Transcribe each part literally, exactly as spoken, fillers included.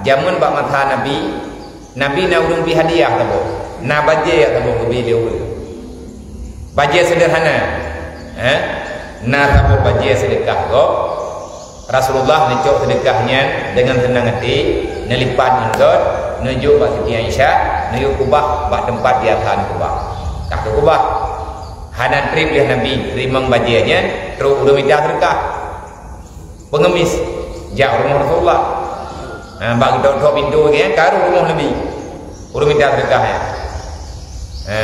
Jameun bak masa Nabi, Nabi na ureuëng bi hadiah saboh, na bajée saboh geubi lé ureuëng. Bajée seudeurhana, eh? Na saboh bajée seudeukah gob. Rasulullah neucok seudeukah nyan deungon seunang até, neulipat ngon gét, neujok bak Siti Aisyah, neuyue keubah bak teumpat biasa neukeubah. Ka geukeubah, hana treb lé Nabi teurimong bajée nyan, trok ureuëng mita seudeukah. Pengemis, jak rumoh Rasulullah. Ha, bak geutok-tok pintoe geuh, ka rôh rumoh Nabi. Ureuëng mita seudeukah nyan. Ha.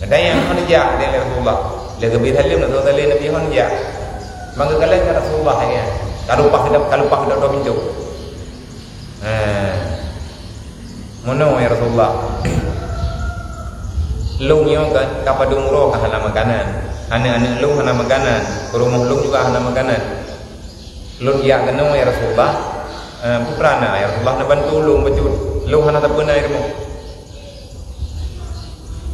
Kadang nyang hana jak lé Rasulullah. Lé geubi saleuem, Rasulullah saleuem, Nabi hana jak. Mangga galak ka Rasulullah nyan. Ka lumpah geutok, ka lumpah geutok-tok pintoe. Eh, meunoe, ya Rasulullah. Lôn nyoe ka, ka padum uroe ka hana makanan. Aneuk-aneuk lôn hana makanan. Peurumoh lôn juga hana makanan. Lôn jak keunoe, ya Rasulullah. Eh, peue teuma na, ya Rasulullah, neubantu lôn bacut. Lôn hana sapeue na di rumoh.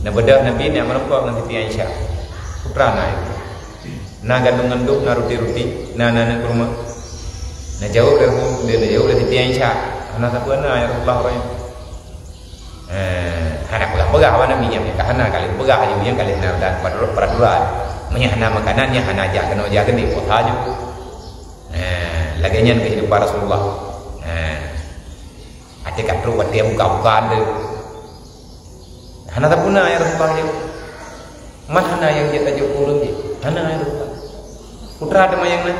Neubeudôh Nabi neuk meurumpok ngon Siti Aisyah. Peue teuma na, ya. Na gandong-gandong, na ruti-ruti, na, na, na kurma. Neujaweueb lé Rasul, neujaweueb lé Siti Aisyah. Hana sapeue na, ya Rasulullah, uroe nyoe. Eh, hana peugah-peugah awak Nabi nyan, ka hana, ka lheueh peugah aju nyan, ka lheueh na dan peraturan. Meunyo hana makanan, nyan hana jak keunoe jak keunoe, puasa aju. Eh, lagée nyan keuhidupan Rasulullah. Eh, até ka trok watée buka-bukaan tu. Hana sapeue na, ya Rasulullah, jaweueb. Man hana nyang jeuet tajok keu ureuëng jih? Hana, ya Rasulullah. Peue teuma nyang na?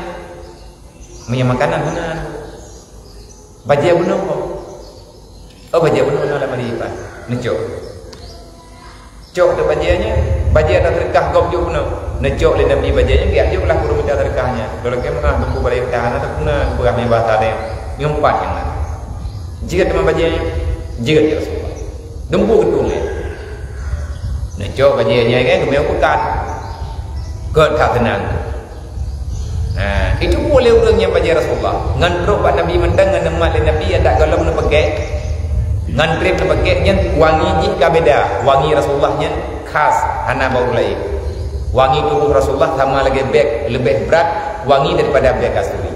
Meunyo makanan hana. Bajée bunoe kok. Oh, bajée bunoe na lam lamari pat. Neucok. Cok teuh bajée nyan, bajée na seudeukah gob jok bunoe. Neucok lé Nabi bajée nyan, geujak jok lah keu ureuëng mita seudeukah nyan. Lôn lakée meu'ah, teungku balai tah, hana sapeue na, peugah nibak tadeng. Nyoe pat nyang na. Jeuet teuma bajée nyan, jeuet, ya Rasulullah. Dumpeue geutueng lé. Neucok bajée nyan kan, geumiyueb peukan. Gét that seunang. Ha, itu pun lé ureuëng nyang bajée Rasulullah. Ngon trok bak Nabi mantong, ngon neumat lé Nabi, adak gohlom neupakék. Ngon treb neupakék nyan, wangi jih ka beda. Wangi Rasulullah nyan khas, hana bak ureuëng laén. Wangi tuboh Rasulullah sama lagée bék, leubeh brat wangi daripada bék kasturi.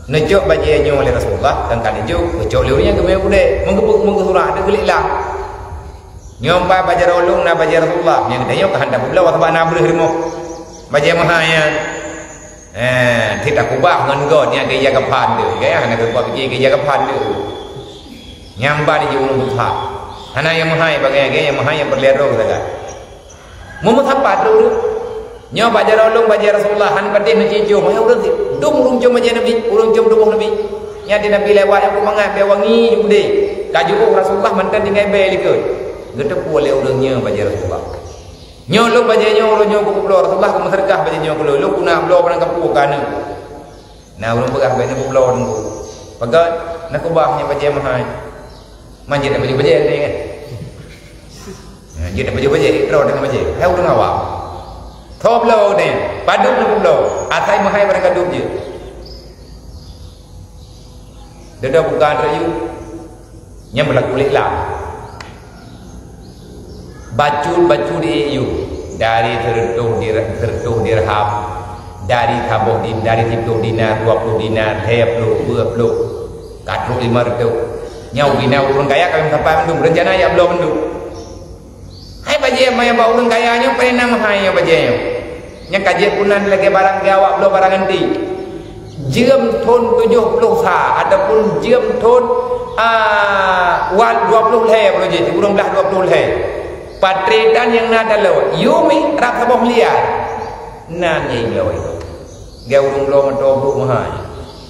Neucok bajée nyoe lé Rasulullah, kan ka neujok, geucok lé ureuëng nyan geumiyueb udeb, meugeubeuet, meugeusurak, deuh geulik lah. Nyoe pat bak jaroe lôn na bajée Rasulullah, nyang geutanyoe ka hana peubloe sabab na breueh rumoh. Bajée meuhai nyan. Eh, cit takubah ngon got nyan keu ija kafan tu. Gaya hana keu kuat pike keu ija kafan tu. Nyang ban jih ureuëng buta. Hana nyang meuhai bak gaya, nyang meuhai nyang peureulée droe sagai. Meumeusapat ureuëng. Nyoe bak jaroe lôn bajée Rasulullah, han patéh neucico, meuhai ureuëng sit. Dum ureuëng com bajée Nabi, ureuëng com tuboh Nabi. Nyan di Nabi lewat, nyang mangat bée wangi jih udeb. Ka jiôh Rasulullah mantong tinggai bée likot. Geuteupeue lé ureuëng nyoe bajée Rasulullah. Nyoe lôn bajée nyoe, uroe nyoe kupeubloe, Rasulullah ka meuseudeukah bajée nyoe keu lôn. Lôn keuneuk bloe barang kapue keu aneuk. Na ureuëng peugah bajée nyoe peubloe teungku. Peugah, na kubah nyoe bajée meuhai. Man jeuet bajée-bajée tadi kan. Ha, jeuet bajée-bajée, droe deungon bajée. Hai ureuëng awam. Tho bloe udeb, padub na peubloe. Asai meuhai barang kadub jeuet. Dada buka antre yue. Nyang beulaku lé lam. Bacut-bacut di yue. Dari seureutôh dir-, seureutôh dirham. Dari saboh di-, dari siploh dinar, dua ploh dinar, lhée ploh, dua ploh. Ka trok lima reutôh. Nyoe gina ureuëng kaya ka lheueh sampai mandum. Reuncana jak bloe mandum. Hai bajée meuhai bak ureuëng kaya nyoe, pane na meuhai nyoe bajée nyoe. Nyang ka jeuet peunan lagée barang geuh awak bloe barang anti. Jeuem thon tujoh ploh sa ataupun jeuem thon, a, wa-, dua ploh lhée, bloe jih, ureuëng blah dua ploh lhée. Patré tan nyang na taloe, yue mi rab saboh miliar. Nan nyang bloe. Geuh ureuëng bloe meutoe brok meuhai.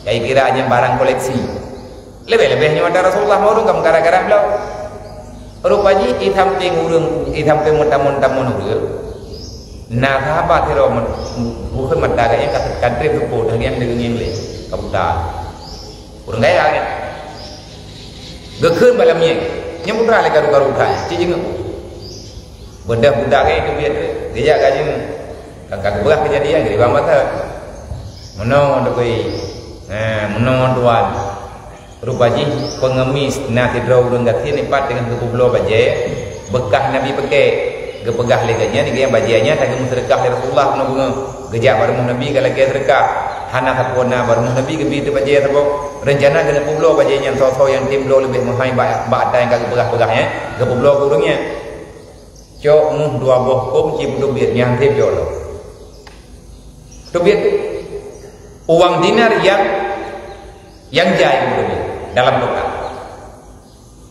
Kai kira nyang barang koleksi. Leubeh-leubeh nyoe ata Rasulullah meureueng ka meugara-gara bloe. Rupa jih di sampéng ureuëng, di sampéng meutamong-tamong ureuëng, na sahabat sidroe meu-, bukon mata gobnyan ka, ka treb teupeue, dan nyan deungon lé ka buta. Ureuëng kaya nyan. Geukheun bak lam mié. Nyan putra lé karu-karu that. Cit jingeuek. Beudah budak nyan keubiet, geujak ka jingeuek. Ka, ka geupeugah keujadian, geuribang mata. Meunoe teupeue. Ha, meunoe tuan. Rupa jih pengemis na sidroe ureuëng gasien ipat deungon geupeubloe bajée, beukah Nabi peuke. Geupeugah lé gobnyan, gobnyan bajée nyan ka geumeuseudeukah lé Rasulullah keunoe beungoh. Geujak bak rumoh Nabi ka lakée seudeukah. Hana sapeue na, barô Nabi geubi teuk bajèe saboh. Reuncana keuneuk peubloe bajèe nyan, soe-soe nyang tem bloe leubeh meuhai bak, bak ata nyang ka geupeugah-peugah nyan, geupeubloe keu ureueng nyan. Cok meuh dua boh kôm, ci peuteubiet, nyan tem cok lom. Teubiet uang dinar nyang, nyang jai peuteubiet dalam kotak.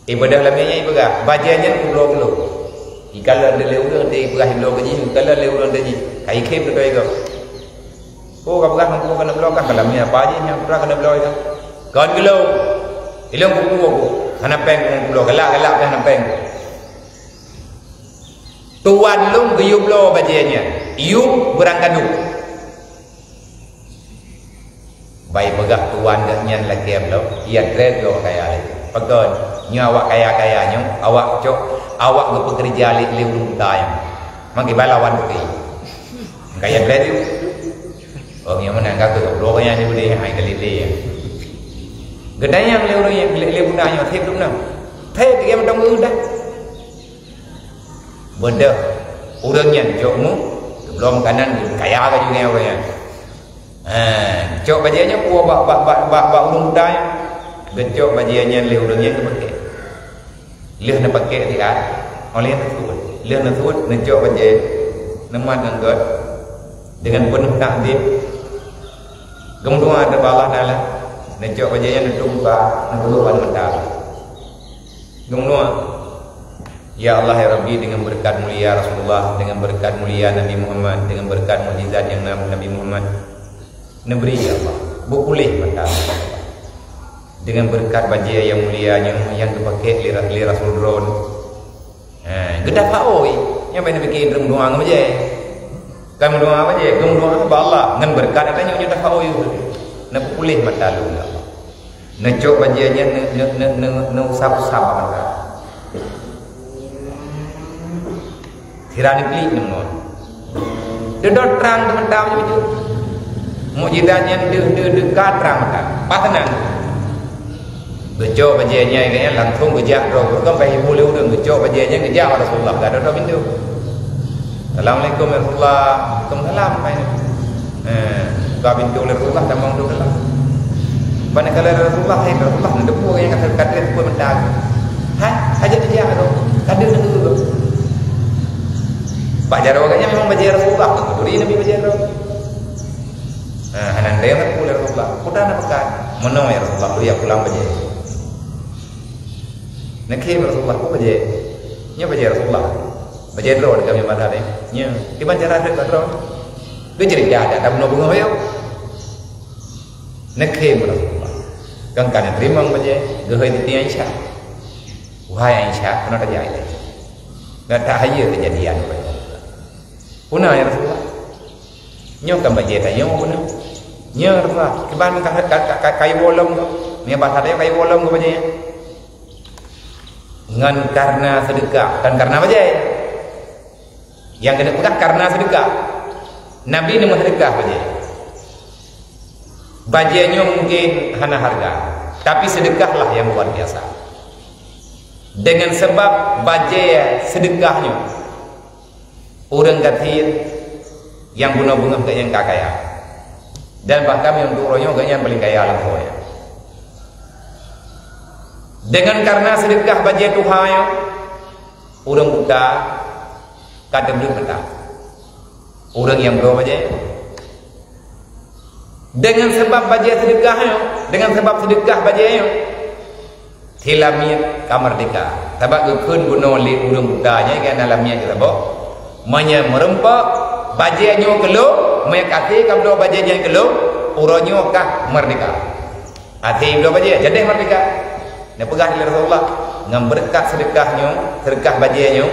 Ibadah lam nyan ipeugah, bajèe nyan peubloe keu lôn. Ikalon lé ureueng teuh ipeugah ibloe keu jih, ikalon lé ureueng teuh jih. Ka ikhém keu droe gob. Oh, ka peugah ngon peue keuneuk bloe kah, ka lam nyan apa jih nyang peue keuneuk bloe kah. Kon keu lôn. Ilôn kupeue ku. Hana péng ku bloe, galak-galak pih hana péng. Tuan lôn geuyue bloe bajèe nyan. Yue beurangkaduek. Bai peugah tuan geuh nyan lakèe bloe, ia trép lôn kaya lé. Pakon, nyoe awak kaya-kaya nyoe, awak cok, awak geupeukeureuja lé, lé ureueng buta nyoe. Mangke balawan bukée. Kaya trép yue. Oh, nyang meunan ka keu bloe nyan di udeh hai kali lé ya. Geudayang lé ureueng lé, lé buta nyoe, sép dum na. Sép dia mantong geudah. Beudôh ureueng nyan cok mu, geubloe makanan, kaya ka jungé ureueng nyan. Ha, cok bajèe nyan puwoe bak, bak, bak, bak, bak ureueng buta nyan. Geucok bajèe nyan lé ureueng nyan geupakék. Lheueh neupakék siat, óh lheueh neusuet. Lheueh neusuet, neucok bajèe, neumat ngon gèt, deungon peunoh takzim. Geumeudoa bak Allah Taala, neucok bajèe nyan neutueng muka, neupeulhok ban mata. Geumeudoa, "Ya Allah, ya Rabbi, dengan berkat mulia Rasulullah, dengan berkat mulia Nabi Muhammad, dengan berkat mukjizat nyang na Nabi Muhammad, neubri, ya Allah, beupuléh mata. Dengan berkat bajèe nyang mulia nyoe nyang geupakék lé, lé Rasul droen." Ha, geudah faoi. Nyang bai neupiké ureueng meudoa ngon bajèe. Kan meudoa bajèe, geumeudoa bak Allah. Ngon berkat ata nyoe, nyoe dah faoi. Neupeupuléh mata lôn, ya Allah. Neucok bajèe nyan, neu-, neu-, neu-, neu-, neuusap-usap mata. Sira neuklik ngon. Teudok trang teumata bacut-bacut. Mukjizat nyan deuh, deuh, deuh ka trang mata. Pas teunang. Geucok bajèe nyan, nyan langsung geujak droe. Bukan bai hibur lé ureueng, geucok bajèe nyan geujak bak Rasulullah. Ka droe pintoe. "Assalamualaikum ya Rasulullah." "Waalaikumsalam." Pai. Eh, ka pintoe lé Rasulullah, tamong tu dalam. Pane kala Rasulullah, hai Rasulullah, neudeungoe nyang kata, kata pun meunan. Hai, aja dijak tu. Kada deungoe tu. Bak jaroe gobnyan memang bajèe Rasulullah, turi Nabi bajèe droe. Nah, hana ndai aku lé Rasulullah. Kuda na peugah, "Meunoe ya Rasulullah, bri aku lam bajèe." Neukhém Rasulullah, "Peue bajèe?" "Nyoe bajèe Rasulullah. Bajèe droe di kami malam ni." "Nyoe." "Kiban cara deuek bak droe?" Geucerita dak bunoe beungoh yo. Neukhém Rasulullah. Kan ka neuteurimong bajèe, geuhôi titi Aisyah. "Wahai Aisyah, keunoe tajak ilèe. Gata hayeue keujadian bajèe." "Peue na ya Rasulullah?" "Nyoe kan bajèe tanyoe, peue na?" "Nyoe Rasulullah, kiban ka, ka, ka, ka, kayu bolong tu. Nyoe basa tanyoe kayu bolong tu bajèe nyan." Ngon karena seudeukah, kan karena bajèe. Nyang keuneuk peugah karena seudeukah. Nabi neumeuseudekah bajèe. Bajèe nyoe mungkin hana hareuga, tapi seudeukah lah nyang luar biasa. Deungon sabab bajèe seudeukah nyoe, ureueng gasien nyang bunoe beungoh gobnyan ka kaya. Dan bahkan nyang duroe nyoe gobnyan paleng kaya lam donya. Deungon karena seudeukah bajèe tuha nyoe, ureueng buta ka teubleuet mata. Ureueng nyang bloe bajèe. Deungon sabab bajèe seudeukah nyoe, deungon sabab seudeukah bajèe nyoe, si lamiet ka meurdehka. Sabab geukheun bunoe lé ureueng buta nyan, keu na lamiet geuh saboh. Meunyoe meureumpok bajèe nyoe keu lôn, meunyoe ka até kabloe bajèe nyan keu lôn, uroe nyoe kah meurdehka. Até bloe bajèe, jadeh meurdehka. Neupeugah lé Rasulullah, ngon beureukat seudeukah nyoe, seudeukah bajèe nyoe,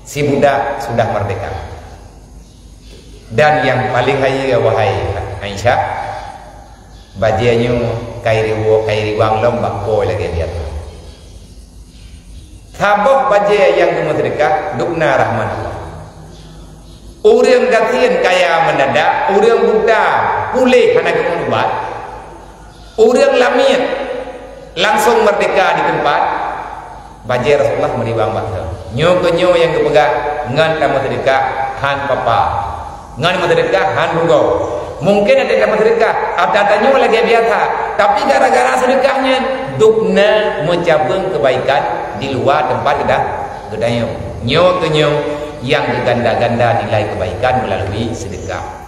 si budak sudah meurdehka. Dan nyang paleng hayeue, wahai Aisyah, bajèe nyoe ka iriwang, ka iriwang lom bak po lagèe biasa. Saboh bajèe nyang geumeuseudeukah, dubna rahmat Allah. Ureueng gasien kaya meundadak, ureueng buta puléh hana geumeuubat, ureueng lamiet langsong meurdehka di teumpat, bajèe Rasulullah meuriwang bak droe. Nyoe keuh nyoe nyang geupeugah, ngon tameuseudeukah han papa, ngon meuseudeukah han rugoe. Mungken ada dapat sedekah, ata-ata nyoe lagée biasa, tapi gara-gara sedekah nyan, dubna meucabeueng kebaikan di luwa teumpat geuda-, geutanyoe. Nyoe keuh nyoe nyang geuganda-ganda nilai kebaikan meulalu sedekah.